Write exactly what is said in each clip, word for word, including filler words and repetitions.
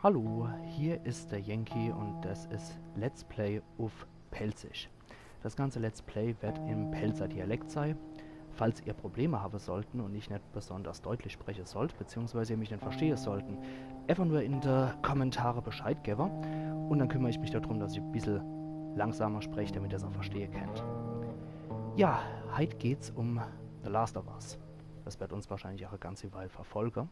Hallo, hier is der Yankee un des is Let's Play uff Pälzisch. Das ganze Let's Play werd im Pälzer Dialekt sei. Falls ihr Probleme habe sollten un ich net besonders deutlich spreche sollt, beziehungsweise ihr mich net verstehe sollten, einfach nur in de Kommentare Bescheid gewwe un dann kümmere ich mich drum, dass ich e bissel langsamer sprech, damit ihr's auch verstehe kennt. Ja, heit geht's um The Last of Us. Das werd uns wahrscheinlich auch e ganze Weil verfolge,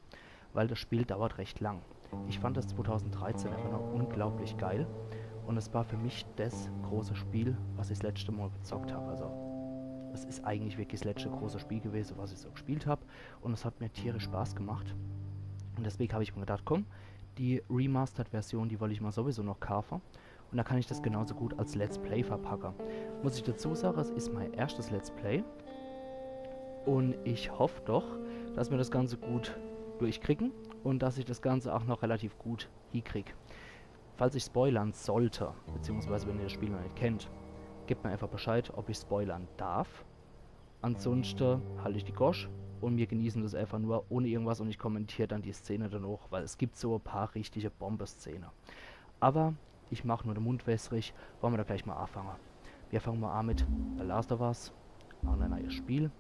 weil das Spiel dauert recht lang. Ich fand das zweitausenddreizehn einfach noch unglaublich geil un es war für mich das große Spiel, was ich das letzte Mal gezockt hab. Also, es is eigentlich wirklich das letzte große Spiel gewese, was ich so gespielt hab un es hat mir tierisch Spaß gemacht un deswegen hab ich mir gedacht, komm, die Remastered-Version, die wollt ich mir sowieso noch kaufe. Un da kann ich das genauso gut als Let's Play verpacke. Muss ich dazu sage, es is mein erschtes Let's Play. Un ich hoff doch, dass mir das Ganze gut durchkriegen un dass ich das Ganze auch noch relativ gut hiekrieg. Falls ich spoilern sollte, beziehungsweise wenn ihr das Spiel noch net kennt, gebt mir einfach Bescheid, ob ich spoilern darf. Ansunschte halt ich die Gosch un mir genießen das einfach nur ohne irgendwas un ich kommentier dann die Szene dann auch, weil es gibt so e paar richtige Bombe-Szene. Aber ich mach nur de Mund wässrig, wolle mir da gleich mal anfange. Mir fange mal an mit The Last of Us, machen e neues Spiel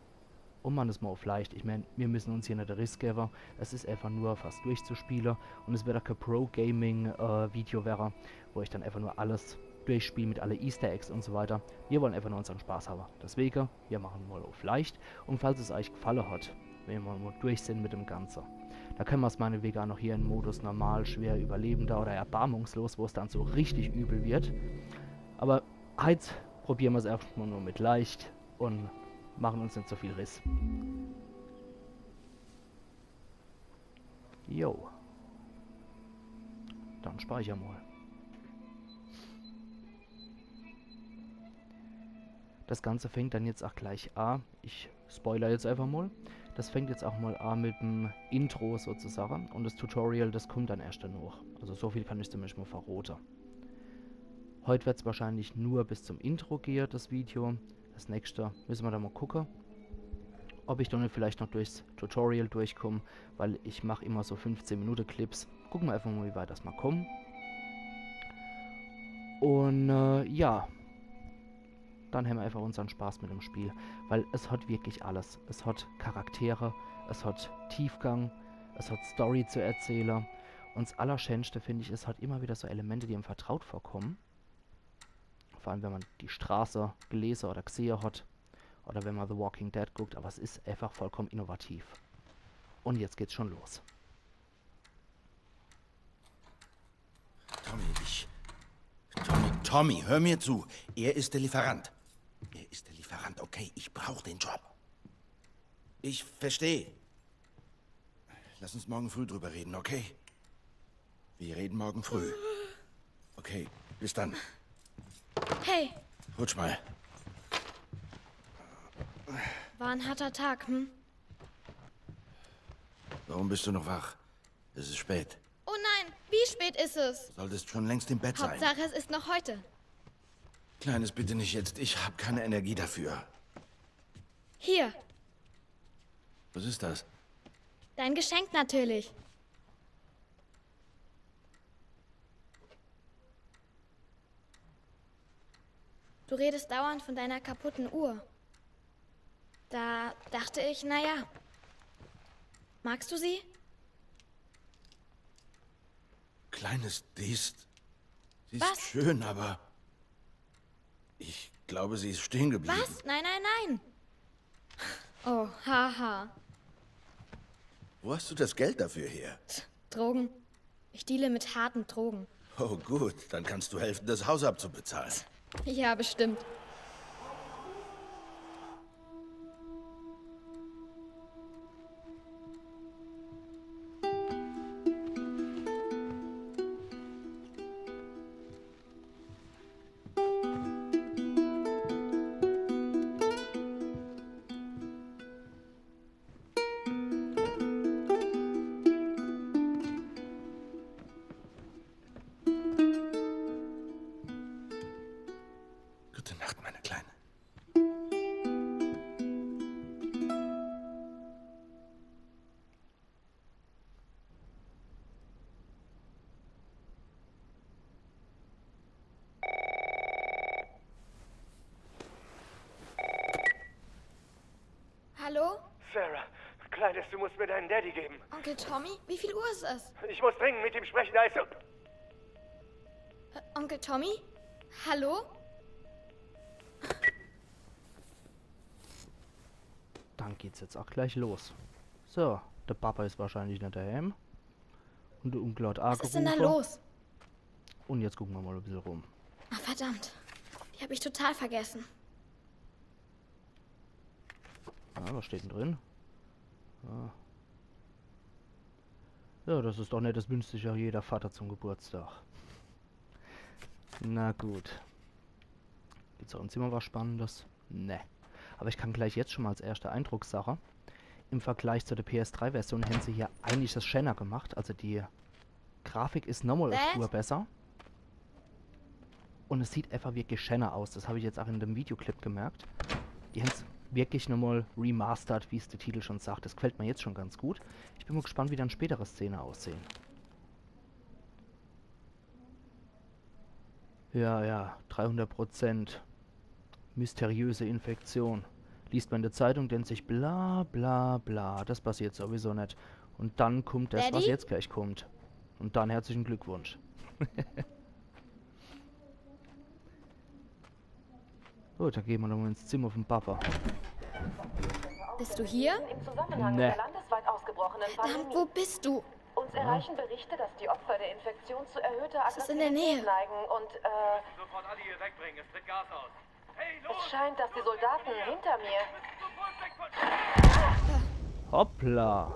un machen das mal uff leicht. Ich mein, mir müssen uns hier net de Riss gewwe, es is einfach nur was durchzuspiele un es werd auch kee Pro-Gaming-Video werre, wo ich dann einfach nur alles durchspiel mit alle Easter Eggs un so weiter. Wir wollen einfach nur unsern Spaß habe. Deswege, wir machen mal uff leicht. Un falls es euch gefalle hat, wenn wir mal durch sind mit dem Ganze, da können wir's meinetwegen auch noch hier in Modus normal, schwer, überlebender oder erbarmungslos, wo es dann so richtig übel wird. Aber heit probieren wir's erstmal nur mit leicht un machen uns net so viel Riss. Jo. Dann speicher mal. Das Ganze fängt dann jetzt auch gleich an. Ich spoiler jetzt einfach mal. Das fängt jetzt auch mal an mit dem Intro sozusagen. Und das Tutorial, das kommt dann erst danach. Also so viel kann ich zumindest mal verrote. Heut wird's wahrscheinlich nur bis zum Intro gehe, das Video. Das nächste müssen wir dann mal gucke, ob ich dann vielleicht noch durchs Tutorial durchkomme, weil ich mach immer so fünfzehn Minute Clips. Gucken wir einfach mal, wie weit das mal kommen. Und äh, ja, dann haben wir einfach unseren Spaß mit dem Spiel, weil es hat wirklich alles. Es hat Charaktere, es hat Tiefgang, es hat Story zu erzählen. Und das Allerschönste finde ich, es hat immer wieder so Elemente, die einem vertraut vorkommen. Vor allem, wenn man die Straße gelese oder gesehe hat oder wenn man The Walking Dead guckt, aber es ist einfach vollkommen innovativ. Und jetzt geht's schon los. Tommy, ich. Tommy, Tommy, hör mir zu. Er ist der Lieferant. Er ist der Lieferant, okay? Ich brauch den Job. Ich verstehe. Lass uns morgen früh drüber reden, okay? Wir reden morgen früh. Okay, bis dann. Hey, Rutsch mal. War ein harter Tag, hm? Warum bist du noch wach? Es ist spät. Oh nein, wie spät ist es? Du solltest schon längst im Bett sein. Hauptsache, es ist noch heute. Kleines, bitte nicht jetzt. Ich hab keine Energie dafür. Hier. Was ist das? Dein Geschenk natürlich. Du redest dauernd von deiner kaputten Uhr. Da dachte ich, naja. Magst du sie? Kleines Biest. Sie ist schön, aber ich glaube, sie ist stehen geblieben. Was? Nein, nein, nein. Oh, haha. Wo hast du das Geld dafür her? Drogen. Ich deale mit harten Drogen. Oh gut, dann kannst du helfen, das Haus abzubezahlen. Ja, bestimmt. Gute Nacht, Sarah, Kleines, du musst mir deinen Daddy geben. Onkel Tommy, wie viel Uhr ist es? Ich muss dringend mit ihm sprechen, da ist so... Äh, Onkel Tommy? Hallo? Dann geht's jetzt auch gleich los. So, der Papa is wahrscheinlich net daheim. Und der Onkel hat Was ist denn da angerufen. Los? Und jetzt gucken wir mal ein bisschen rum. Ach, verdammt. Die habe ich total vergessen. Ja, was steht denn drin? Ja. Ja, das ist doch nett, das wünscht sich ja jeder Vater zum Geburtstag. Na gut. Gibt's auch im Zimmer was Spannendes? Ne. Aber ich kann gleich jetzt schon mal als erste Eindruckssache: Im Vergleich zu der P S drei Version hätten sie hier einiges schöner gemacht. Also die Grafik is nochmal eine Dad? Spur besser. Und es sieht einfach wirklich schöner aus. Das habe ich jetzt auch in dem Videoclip gemerkt. Die haben's wirklich nochmal remastert, wie es der Titel schon sagt. Das gefällt mir jetzt schon ganz gut. Ich bin mal gespannt, wie dann spätere Szene aussehen. Ja, ja, dreihundert Prozent. Mysteriöse Infektion. Liest man in der Zeitung, denkt sich bla bla bla. Das passiert sowieso net. Und dann kommt das, was Daddy? Jetzt gleich kommt. Und dann herzlichen Glückwunsch. Gut, dann gehen wir nochmal ins Zimmer vom Papa. Bist du hier? Im Zusammenhang Nee. mit der landesweit ausgebrochenen Verdammt, Pandemie. Wo bist du? Uns erreichen Berichte, dass die Opfer der Infektion zu erhöhter Es ist in der Nähe. Aggressivität neigen und, äh, Sofort alle hier wegbringen, es tritt Gas aus. Hey, los! Es scheint, dass die Soldaten hinter mir Hoppla.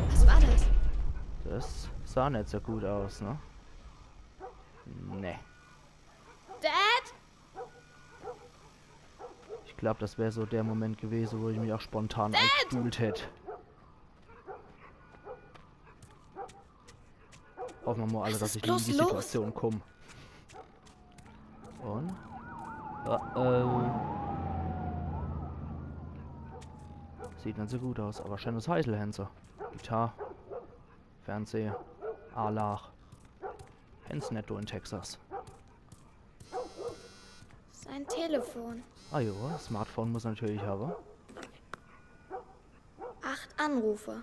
Was war das? Das sah net so gut aus, ne? Ne. Dad? Ich glaub, das wär so der Moment gewesen, wo ich mich auch spontan eingestuhlt hätt. Hoffen wir mal alle, Was dass ist ich nie in bloß die los? Situation komm. Und? Oh oh. Sieht net so gut aus, aber schönes Heisel, Hänse. Gitarre, Fernseher, Alach. Hänse net do in Texas. Sein Telefon. Ah jo, Smartphone muss natürlich haben. Acht Anrufe.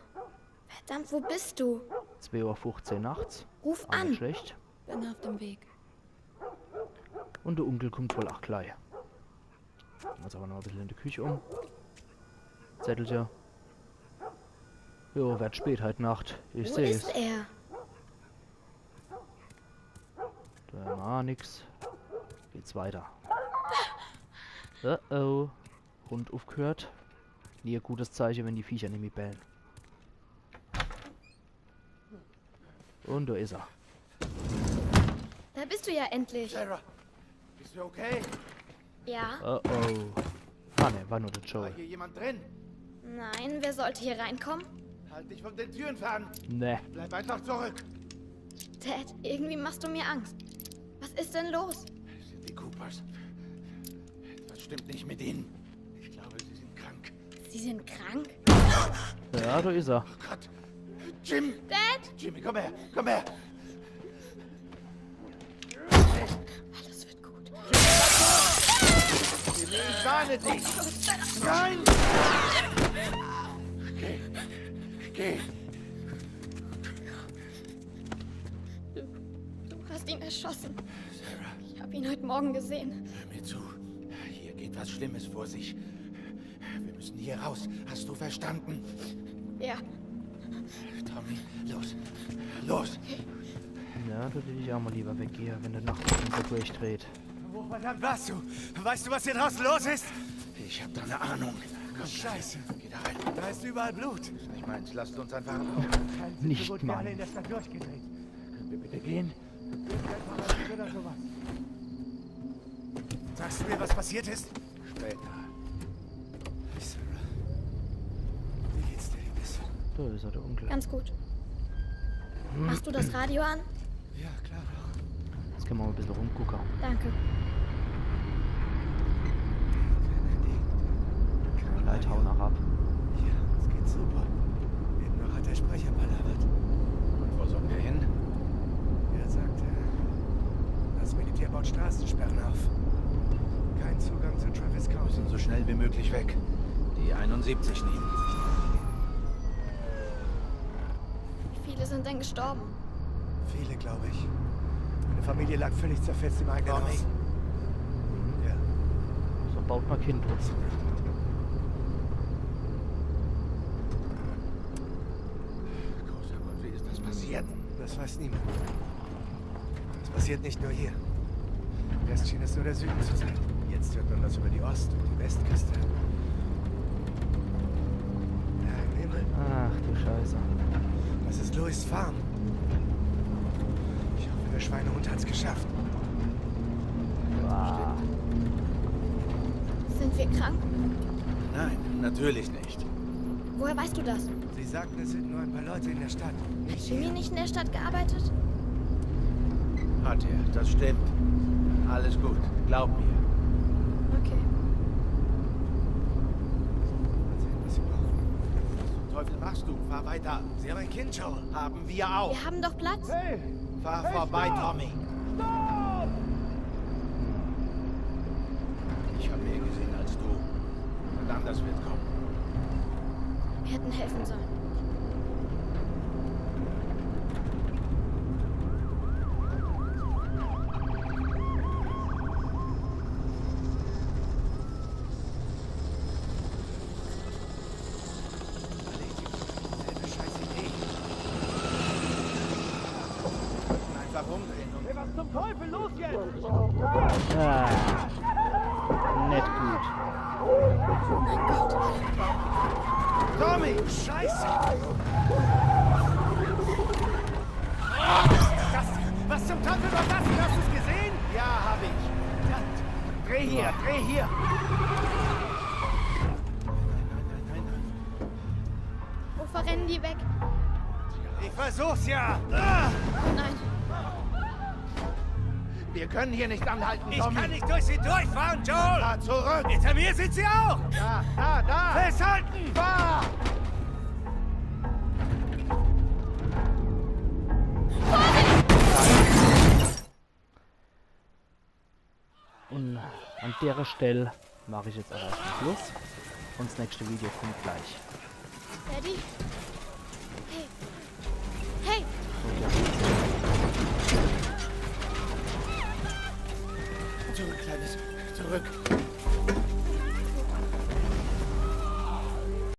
Verdammt, wo bist du? Zwei Uhr fünfzehn nachts. Ruf Auch net an. Schlecht. Bin auf dem Weg. Und der Onkel kommt wohl auch gleich. Jetzt aber noch ein bisschen in der Küche um. Zettelche. Jo, wird spät heute Nacht. Ich Wo seh's. Ist er? Da war nix. Geht's weiter. Oh oh. Hund aufgehört. Nie ein gutes Zeichen, wenn die Viecher nicht mehr bellen. Und da ist er. Da bist du ja endlich. Sarah, bist du okay? Ja? Oh oh. Ah ne, war nur der Joel. War hier jemand drin? Nein, wer sollte hier reinkommen? Halt dich von den Türen fern. Ne. Bleib einfach zurück. Dad, irgendwie machst du mir Angst. Was ist denn los? Es sind die Coopers. Etwas stimmt nicht mit ihnen. Ich glaube, sie sind krank. Sie sind krank? Ja, da ist er. Oh Gott. Jim! Dad! Jimmy, komm her! Komm her! Alles wird gut. Jimmy, ich warne dich! Nein! Geh! Geh! Du hast ihn erschossen. Ich habe ihn heute Morgen gesehen. Hör mir zu. Hier geht was Schlimmes vor sich. Wir müssen hier raus. Hast du verstanden? Ja. Tommy, los. Los! Ja, da würde ich auch mal lieber weggehen, wenn der Nachtwache so durchdreht. Wo verdammt warst du? Weißt du, was hier draußen los ist? Ich hab da eine Ahnung. Komm, Scheiße. Geh da rein. Da ist überall Blut. Nicht meins. Lasst uns einfach. Nicht meins. In der Stadt durchgedreht. Können wir bitte gehen? Oder sowas. Sagst du mir, was passiert ist? Später. Sarah. Wie geht's dir, Liebes? Da ist er, der Onkel. Ganz gut. Machst du das Radio an? Ja, klar. Jetzt können wir mal ein bisschen rumgucken. Danke. Die Leute hauen auch ab. Ja, es geht super. Eben noch hat der Sprecher palavert. Und wo sollen wir hin? Er sagte, das Militär baut Straßensperren auf. Kein Zugang zu Travis County. Müssen so schnell wie möglich weg. Die einundsiebzig nehmen. sind denn gestorben? Viele, glaube ich. Meine Familie lag völlig zerfetzt im eigenen Haus. Ja. So baut man Kind. Großer Gott, wie ist das passiert? Das weiß niemand. Das passiert nicht nur hier. Erst schien es nur der Süden zu sein. Jetzt hört man was über die Ost- und die Westküste. Herr im Himmel, Ach du Scheiße. das ist Louis' Farm. Ich hoffe, der Schweinehund hat's geschafft. Wow. Sind wir krank? Nein, natürlich nicht. Woher weißt du das? Sie sagten, es sind nur ein paar Leute in der Stadt. Hat Jimmy nicht in der Stadt gearbeitet? Hat er, das stimmt. Alles gut, glaub mir. Okay. Mal sehen, was sie brauchen. Was zum Teufel machst du? Fahr weiter. Sie haben ein Kind, Joel. Haben wir auch. Wir haben doch Platz. Hey! Fahr vorbei, Tommy. Ich habe mehr gesehen als du. Und anders wird kommen. Wir hätten helfen sollen. Selbe Scheißidee. Einfach umdrehen und Hey, was zum Teufel los jetzt? Ah. Net gut. Tommy! Scheiße! Das, was zum Teufel war das? Hast du's gesehen? Ja, hab ich. Dreh hier, dreh hier. Wo verrennen die weg? Ich versuch's ja! Ah! Oh nein. Wir können hier nicht anhalten, Ich Tommy. Kann nicht durch sie durchfahren, Joel! Fahr zurück. Hinter mir sind sie auch! Da, da, da. Festhalten! Fahr! Und an dere Stell mache ich jetzt aber erstmal Schluss. Und das nächste Video kommt gleich.